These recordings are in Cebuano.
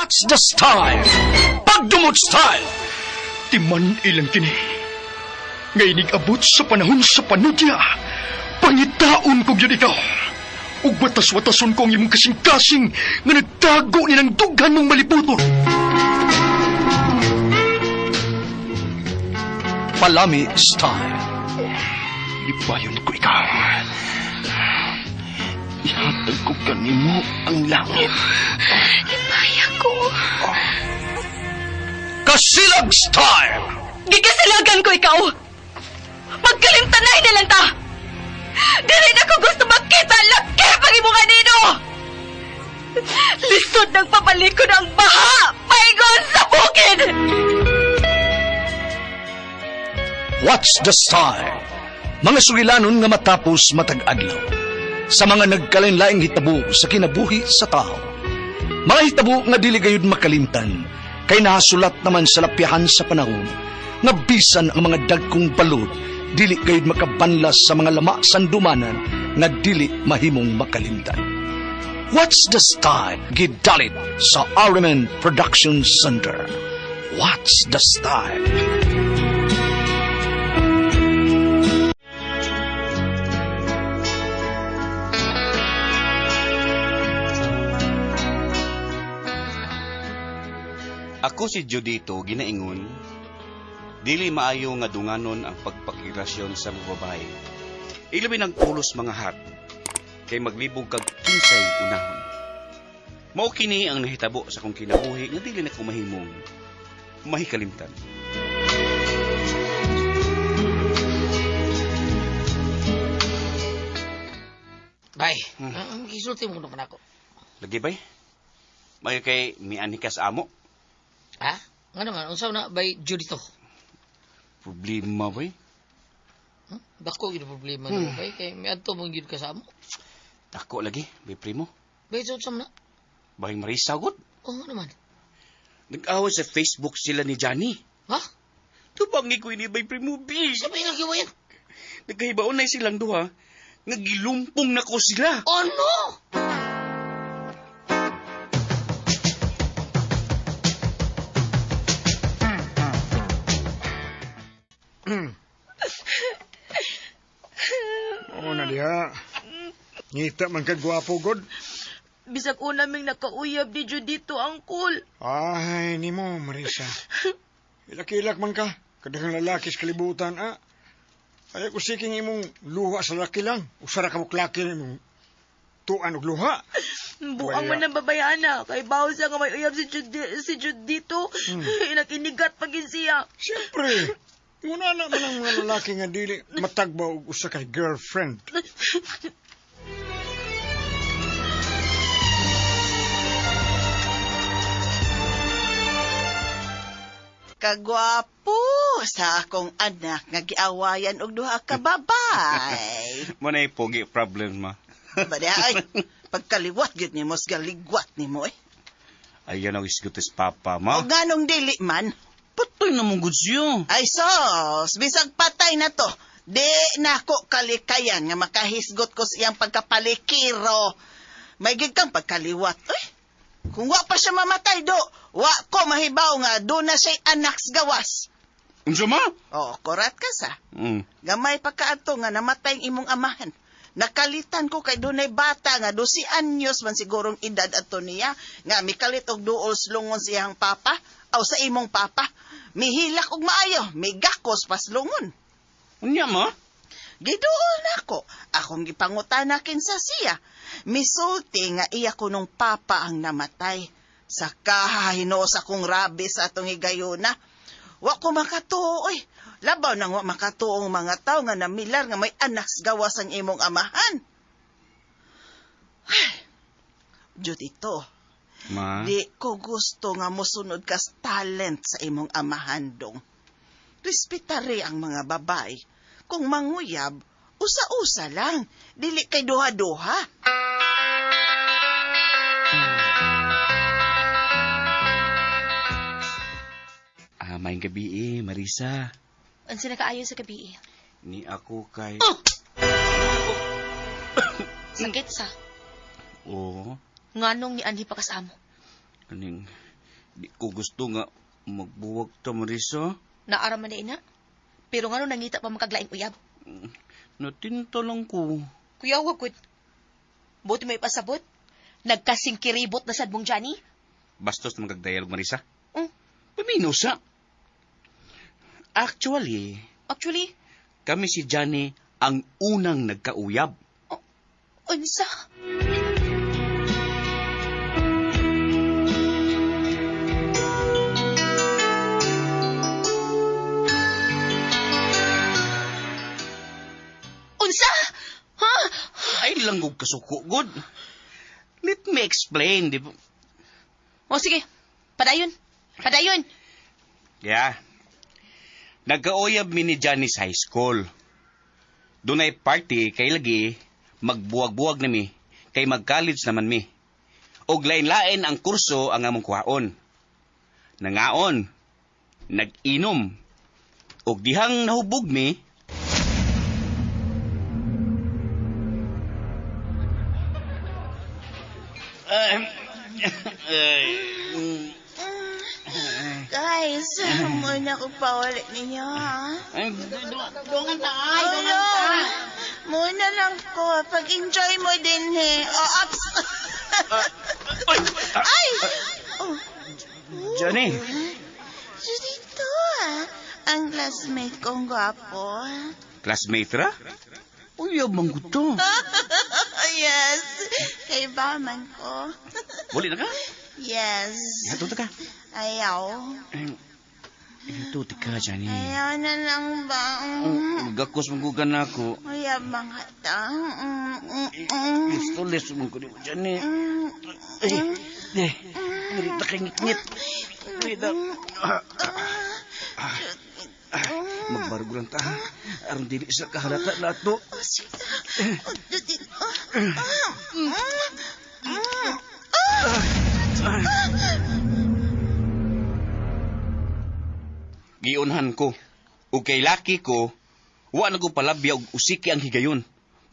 What's the style? Pagdumot style! Timan ilang kini. Nga inig-abot sa panahon sa panudya, pangitaon ko gyud ikaw. Ug watas-watason ko ang imong kasing-kasing nga nagtago ni ng dughan mong maliputon. Palami style. Libayon ko ikaw. Ihatag ko kanimo ang langit. Hibaya ko. Kasilag style. Gikasilagan ko ikaw. Magkalimtanay na lang ta. Dili na ko gusto makita laki pag imong anino. Lisod ng pabalikon ang baha paingon sa bukid. What's the style? Mga sugilanon nga matapos matag adlaw. Sa mga nagkalain-laing hitabo sa kinabuhi sa tao. Mga hitabo nga dili gayud makalimtan, kay nahasulat naman sa lapyahan sa panahon, nga bisan ang mga dagkong balod, dili gayud makabanlas sa mga lama sandumanan nga dili mahimong makalimtan. What's the style? Gidalit sa RMN Production Center. What's the style? Ako si Judito ginaingon, dili maayo nga dunganon ang pagpakirasyon sa mga babae. Ilabi ng pulos mga hat, kay maglibog kag kinsay unahon. Mao kini ang nahitabo sa akong kinabuhi nga dili na ko mahimong mahikalimtan. Bay, gisulti mo kuno kanako. Lagi bay? Mayo kay mianhi ka sa amo. Ha? Nga naman, unsa na bay Judito? Problema bay. Dako gyud problema nimo bay kay miadto mong gyud ka sa amo. Dako lagi, bay primo. Bay sa unsa man na? Bahing Marisa gud. Oh, nga naman. Nag-away sa Facebook sila ni Johnny. Ha? Tubangi ko ini bay primo bi. Sa bay nagyawayan? Nagkahibaon na silang duha. Nagilumpong na ko sila. Oh no! Oo na diha. Ngita man kag gwapo god. Bisag una ming nakauyab ni Judito, angkol. Ay, nimo Marisa. Ilak-ilak man ka. Kadaghang lalaki sa kalibutan, ah. Ay, ko siking imong luha sa laki lang. Usara ka buklaki imong tuan og luha. Buang man ang babayaan na. Kay bawo siya nga may uyab si si Judito. Inakinigat pagin siya. Siyempre, muna na man ang mga lalaki nga dili matagba og usa ka girlfriend. Kagwapo sa akong anak nga giawayan og duha ka babay. Mo na pogi problem ma. Bada ay pagkaliwat gyud nimo galigwat nimo eh. Ayan ang isgutis papa ma. Og nganong dili man? Patay na mong good siya. Ay sos, bisag patay na to. Di na ko kalikayan nga makahisgot ko sa iyang pagkapalikiro. May gid kang pagkaliwat. Eh, kung wa pa siya mamatay do, wa ko mahibaw nga do na siya'y anak sa gawas. Unsa ma? Oo, korat ka sa. Gamay pa kaadto nga namatay ang imong amahan. Nakalitan ko kay dunay bata nga 12 anyos man sigurong edad adto niya nga mikalit og duol slungon sa iyang papa aw sa imong papa. Mihilak og maayo, migakos paslungon. Unya ma? Giduol nako. Akong gipangutana kinsa siya. Misulti nga iya ko nung papa ang namatay. Sa kahinuos akong rabi sa atong higayuna. Wa ko makatuo, oy. Labaw nang wa makatuo ang mga tao nga namilar nga may anak sa gawas ang imong amahan. Ay, Judito, Ma? di ko gusto nga mosunod ka sa talent sa imong amahan dong. Respetare ang mga babae. Kung manguyab, usa-usa lang. Dili kay duha-duha. Ah, maayong gabi eh, Marisa. Unsa na kaayo sa gabi? Ni ako kay... Oh! Sakit sa. Oo. Nganong ni anhi pa ka sa amo? Kaning... Di ko gusto nga magbuwag ta, Marisa. Naara man na ina. Pero ngano nangita pa makaglaing uyab? Natinta lang ko. Kuya, wag ko. Buti may pasabot. Nagkasingkiribot na sad mong Johnny. Bastos na magagdialog, Marisa. Mm. Pamino sa. Actually, Actually, kami si Johnny ang unang nagkauyab. unsa? Unsa? Ha? Ay, langgog kasuko, good. Let me explain, di ba? O sige, padayon. Padayon. Yeah. Nagkauyab mi ni Johnny sa high school. Dunay party kay lagi, magbuwag-buwag na mi, kay mag-college naman mi. Og lain-lain ang kurso ang among kuhaon. Nangaon, nag-inom, og dihang nahubog mi, Guys, muna ko pawalik ninyo, ha? Ay, Dungan ta ay, dungan Ano? ta. Muna lang ko. Pag-enjoy mo din, eh. Oh, ups. Ay! Oh. Johnny. Dito, ah. Ang classmate kong gwapo. Classmate ra? Uyab man gud to. Yes. Kay ba man ko. Wali na ka? Yes. Hatuto ka. Ayaw. Hatuto ka, Johnny. Ayaw na lang ba? Magakos mong kugan ako. Ayaw mga ta. Mm, mm, mm. Gusto les mong kunin mo, Johnny. Mm, Eh, eh, Narita kay ngit-ngit. Narita. Magbargo lang ta. Aron dili sa kahalata na to. Oh, sige. Oh, dito. Ah, mm, mm. Giunhan ko. Ug kay laki ko, wa na ko palabya og usiki ang higayon.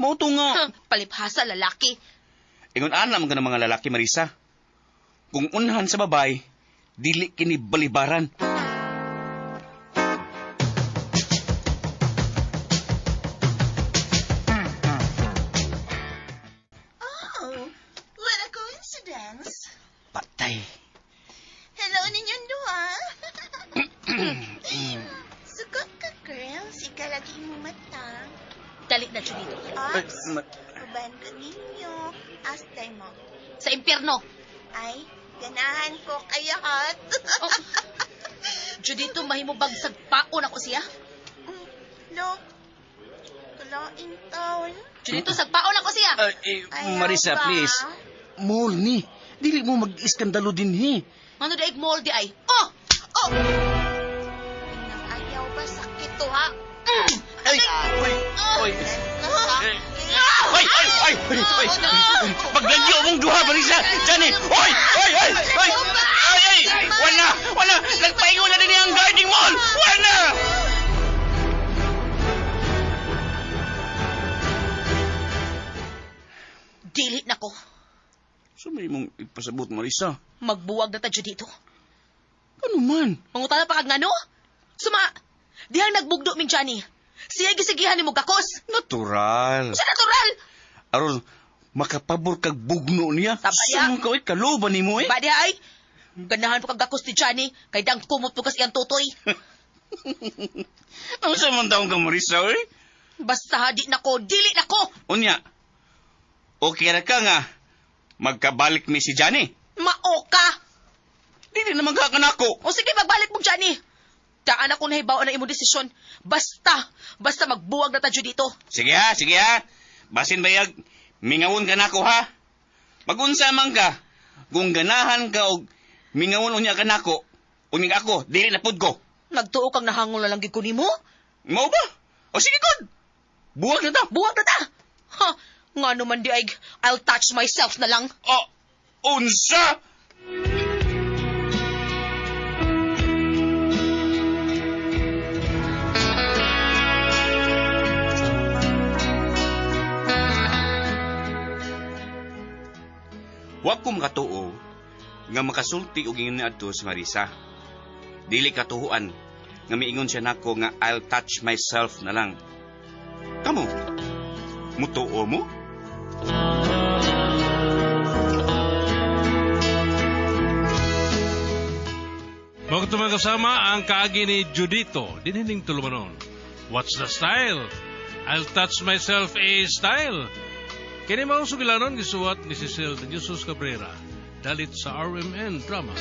Mao to nga. Paliphasa, lalaki. Ingon ana man ka ng mga lalaki, Marisa. Kung unhan sa babay, dili kini balibaran. Oh, what a coincidence. Patay. Hello ninyong duha. Sukot ka, girl. Sika lagi mo mata. Dali na, Junito. Ops, uban ko ninyo. Astay mo. Sa impyerno. Ay, ganahan ko kaya hot. Oh. Judito, mahimubag sagpaon ako siya. Look, kalain taon. Judito, sagpaon ako siya. Ayaw Marisa, ba? please. Mall ni. Dili mo mag-iskandalo din he. Ano daig molde ay? Oh! Oh! Nang ayaw ba sakit to, ha? Mm! Ay, ay, ay. Kasakit. Ay, ay, ay, ay, ay. Paglagyo mong duha, Marisa. Johnny, oy, oy, oy, oy. Ay, ay, wala, wala. Nagpaingon na din ang guarding mall. Wala. Dili na ko. So may mong ipasabot, Marisa. Magbuwag na ta, Judito. Ano man? Mangutana pa kag ngano? Suma, dihang nagbugdo min Johnny. Siya gisigihan ni mo gakos. Natural. Sa natural. Aron, makapabor kag bugno niya. Tabaya. Sumong ka, oy, kaloba ni mo eh. Ba diha ay? Ganahan pa kag gakos ni Johnny kay dang kumot po kas iyang tutoy. Ano sa man taong ka, Marisa, oy? Basta di na ko, dili na ko. Unya, okay ra ka nga, magkabalik mi si Johnny. Maoka. Dili naman ka kanako. O sige, magbalik mo Johnny. Daan ako nahibaw na imong desisyon. Basta, basta magbuwag na ta dito. Sige ha, sige ha. Basin bayag, mingawon ka nako ha. Magunsa man ka, kung ganahan ka og mingawon unya ka nako, unya ako, dili na pud ko. Nagtuo kang nahangol na lang gid ko nimo. Mao ba? O sige good. Buwag na ta. Buwag na ta. Ha, nga naman di ay I'll touch myself na lang. O, unsa? Wa ko makatuo Nga makasulti og ingon adto si Marisa. Dili katuhuan nga miingon siya nako nga I'll touch myself na lang. Kamo, mutuo mo? Mao kato mga kasama ang kaagi ni Judito, dinhining tulumanon. What's the style? I'll touch myself a style. Kini maong sugilanon gisuwat ni Cecil de Jesus Cabrera, dalit sa RMN Drama.